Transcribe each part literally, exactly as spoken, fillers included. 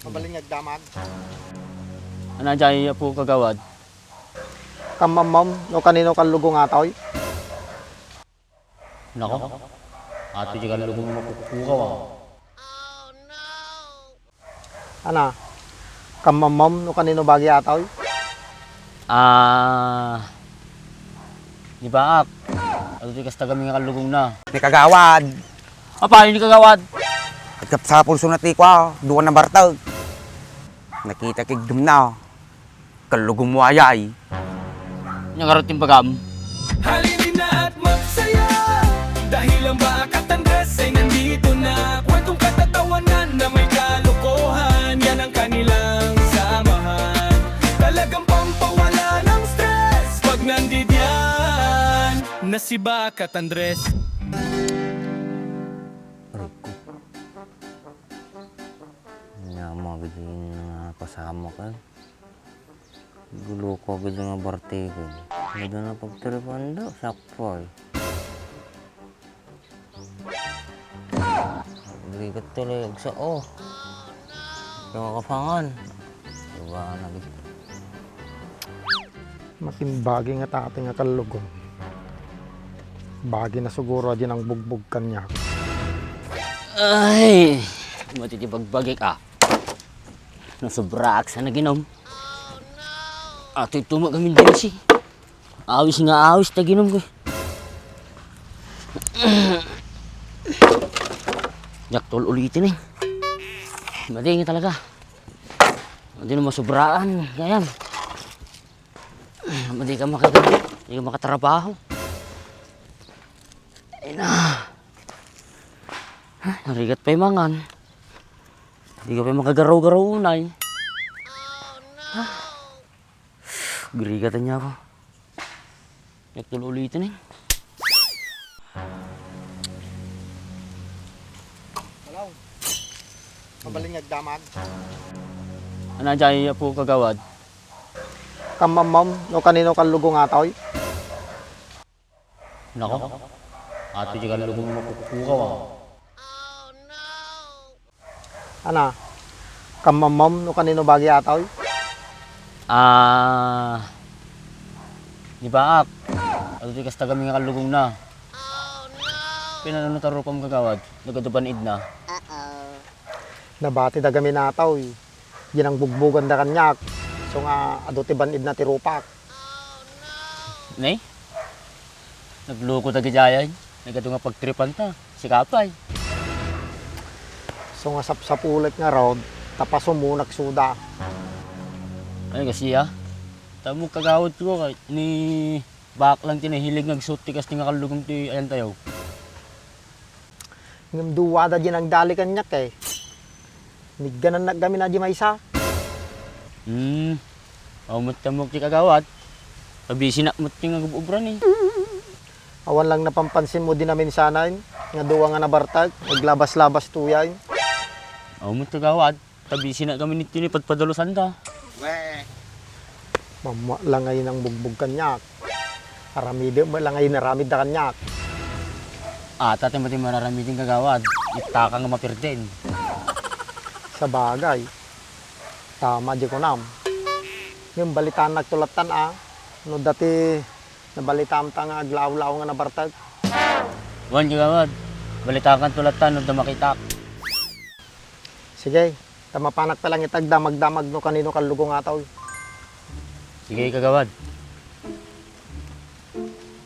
Mabalin nga agdamag. Ana, jay, Apo Kagawad? Kammammom no kanino kallugong atoy? Nako, ato di kallugong makukukaw, ah. Ana, kammammom no kanino bagi atoy? Ah, ni Baak. Ato ti kasta kami nga kallugongna. Ni Kagawad. Apay ni Kagawad? Agkapsapul so natiko, ah, dua na bartag. Nakita kigdum na. Kallugong mo ayay. Nya ngarud ti imbagam? Halina't magsaya, dahil ang Baak at Andres ay nandito na. Kwentong katatawanan na may kalokohan, yan ang kanilang samahan. Talagang pampawala ng stress pag nandidiyan na si Baak at Andres. Aray ko. Nya, mga gidi nga pasamak, eh. Gulo ko gid nga bartego. Medyo na pagtiripan da, sakto ay. Agrigat tuloy, agsa, oh. Yung kapangan. Diba, nag- Makin bagi nga tati nga kallugong. Bagi na siguro a di nang bugbog kaniak. Ay, matitibagbagik, ah. Nasobraak sa naginom. Atoy tuma gamin din si. Awis nga awis ta ginom ko. Diak tol ulitin eh. Madi nga talaga. Madi na masobraan. Kaya. Madi ka makagano. Di ka makatrabaho. Ay na. Narigat pa'y mangan. Di ka pa'y makagaraw-garaw unay. Grigatan niya ako. Nagtululitan eh. Hello. Mabalin nga agdamag. Ana, jay, Apo Kagawad? Kammammom no kanino kallugong atoy? Nako, ato di kallugong makukukaw, ah. Ana, kammammom no kanino bagi atoy? Ah, ni Baak. Ato ti kasta kami nga kallugongna. Pinanano ta rupam, Kagawad? Nagadu ban-idna. Nabati da gamin atoy. Di nang bugboganda kaniak. So nga, adu ti ban-idna ti rupak. Ne? Nagloko dagiti ayay. Nagadu nga pagtripan ta. Sika pay. So nga sapsapulet ngarud, ta pasumo nagsuda. Ay, kasiya. Tamo kagawad ko, kay ni Baak lang ti nahilig nga agsuot ti kasta nga kallugong ti ayantayo. Ngem duada di nagdali kaniak, eh. Nigganannak gamin a di maysa. Hmm. Aw met tamok ti kagawad. Pabisinak met ti nga gub-ubra ni. Awan lang napampansin mo di naminsanan nga dua nga nabartag, naglabas-labas tuyay. Aw met kagawad. Tabisinak kami ni Tini, padpadalusan da. Weh. Mamma lang ay nang bugbog kaniak. Aramidem lang ay naramid da kaniak. Ata ti mati mararamidin kagawad. Itta ka nga mapirden. Sabagay. Tama di kunam. Ngem balitaan nagtulattan a. No dati nabalitam ta nga aglawlaw nga nabartag. Wan kagawad. Balitaan tulattan no da makitak. Sige, ta mapanak pa lang itagdamagdamag no kanino kallugong atoy. Sige, kagawad.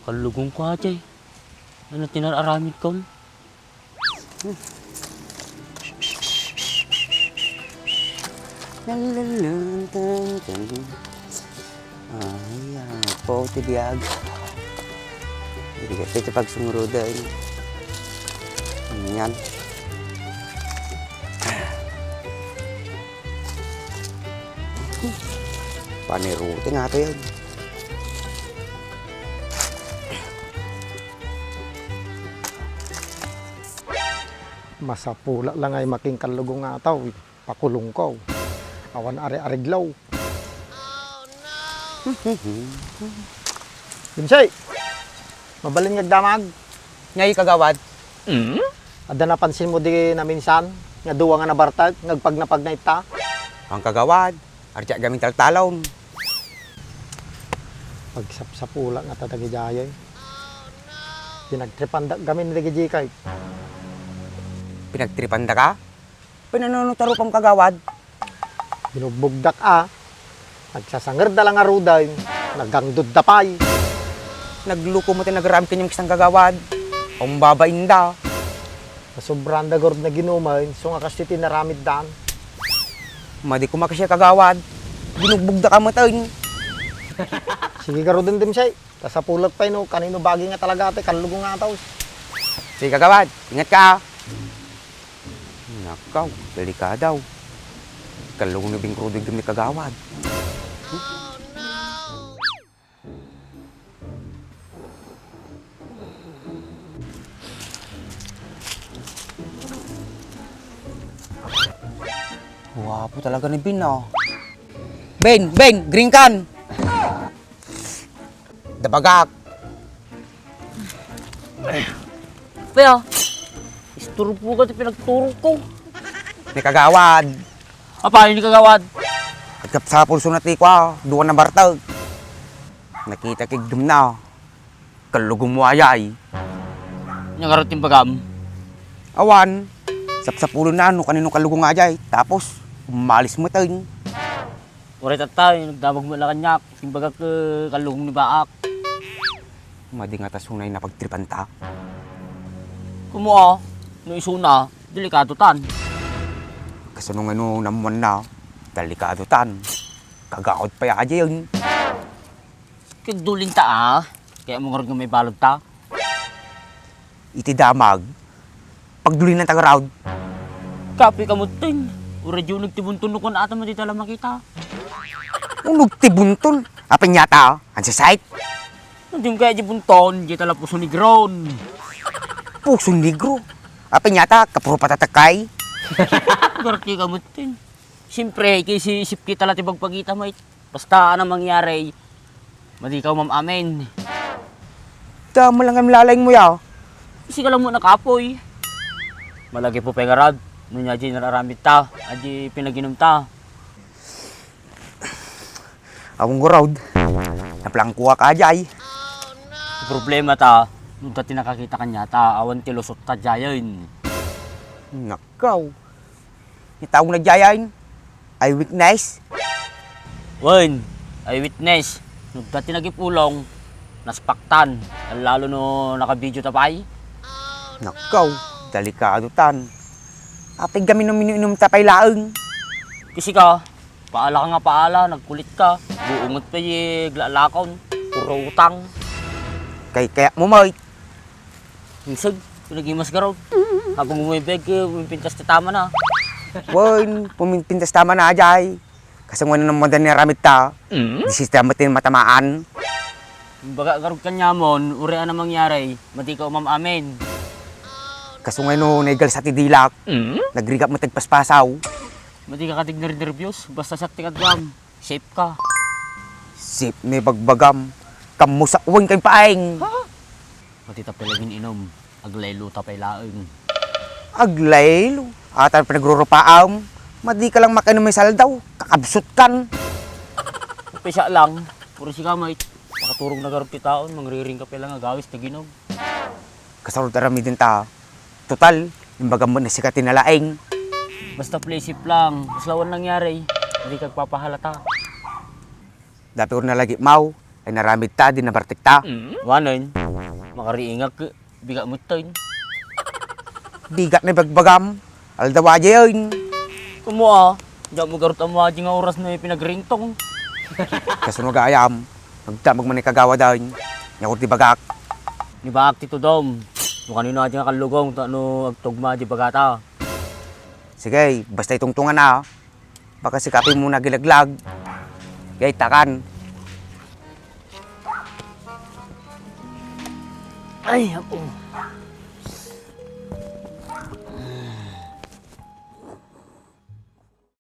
Kallugong ko ate. Ano tinar-aramid kon? Lalalantantang. Ay, ah, po, ti biag. Diri ka, ito pagsungurudan. Yan. Paniruti nga ito yan. Masapula lang ay makinkallugong nga ataw. Pakulongko. Awan ari-ariglaw. Gimsay! Mabalin nga agdamag. Ngay kagawad. Mm? Adda napansin mo di naminsan nga duwa nga nabartag, ngagpagnapag na ita? Ang kagawad, ardiak gamin taltalon. Pagsapsapulak nga ta dagidiay. Pinagtripandak gamin dagidiay. Pinagtripandaka? Pinanunot a rupam kagawad? Binugbugdak a. Nagsasangerda la ngaruden, nagangdodda pay. Nagluko met ti nagaramid kaniam kasta nga kagawad. Awan babainda. Nasobranda garud naginumen, isu nga kastoy ti naramiddan. Madi koma kasta kagawad. Binugbugdaka metten. Sige garuden, Dimsay. Ta sapulek pay no kanino bagi nga talaga ti kallugong nga ataw. Sige kagawad, ingat ka. Nakaw, delikadaw. Kallugong ni Bing Rudig ni kagawad. Guwapo talaga ni Bin, ah. Bin, Bin, green can. Dabagak. Pea, isturbo ka ti pinagturog ko. Ni kagawad. Apay ni kagawad? Agkapsapul so nati ko, ah, dua na bartag. Nakita kigdum na. Kallugom mo ayay. Nya ngarud ti imbagam? Awan. Sapsapulen na no kanino kallugong ayay. Tapos, umalis metten. Uray tatta, nagdamag met la kaniak. Imbagak, eh, kallugong ni baak. Madi nga ta sunay napagtripanta. Kumo, ah, no isuna, delikado tan. Kasano nga no namuan na, delikado tan. Kagawad pay ajayen. Kagdulin ta, ah. Kaya mo ngarud nga maibalud ta. Iti damag, pagdulinan ta garud. Kapoy ka metten. Uray di uneg ti bunton no kuan ata madi ta la makita. Uneg ti bunton? Apay nia ta, ansasait? No di kaya di bunton, di ta la puso negron. Puso negro? Apay nia ta, kapuro patatakay? Garti ka metten. Siyempre, ikisisip kita la ti bagpagita, mait. Basta, ano mangyari, madi ka umam-amin. Damo lang ang lalaing mo, ya. Sige lang muna, kapoy. Malagi po pay ngarud. No nia di nararamid ta, adi pinaginum ta. Awan ngarud. Naplangkuak ajay. Problema ta, no dati nakakita kaniata, awan ti lusot ta jayen. Nakaw. Ni taong nagjayain, eyewitness? Wen, eyewitness. No dati nagipulong, naspaktan. Lalo no nakavideo ta pay. Nakaw, delikado tan. Apay gamin no minu-inum ta pay laeng. Kasi ka, paala ka nga paala, nagkulit ka. Buungot pay aglalakaw, puro utang. Kay kaya mo, Mike. Inseg, pinagimas garud. Apo mo may bag, eh, pumimpintas ti tama na. Wen, pumimpintas tama na, ajay. Kasano nga naman ni aramid ta? Mm? Di sista met ti matamaan. Baga garud kaniamon, uray a mangyari, madi ka umam-amin. Kasano nga no naigalsa ti dilak? Mm? Nagrigap met ti agpaspasaw. Madi ka kadig nerbios, basta siak ti kaduam. Safe ka. Safe ni bagbagam. Kammo sa uwan kay paeng. Ha? Pati ta pay la gin-inum, aglaylo ta pay laeng. Aglaylo? Atan pinagrurupaam? Madi ka lang makainum may saldaw, kakabsut kan. Pisa lang, puro si kamay. Makaturog na garud ti taon, mangriring ka pay lang agawis ta ginum. Kasarod aramiden ta. Total, imbagam met nga sika ti nalaing. Basta play safe lang, basta awan nangyari, di ka agpapahalata. Dapay uri nalagip maw, ay naramid ta, di nabartek ta. Wanen, makariingak, bigat mo tayo. Bigat na ibagbagam, aldaw ajayen. Kumo a, di mo garut amo aja nga oras na pinagringtong. Kasano gayam, nagdamag man ni kagawadan, nya ti bagak. Ni bagak ti tudom, no kanino aja nga kallugong, ta no agtugma di bagata. Sige, basta itungtungan na. Baka si Kape mo nagilaglag. Gay, takan. Ay, ako.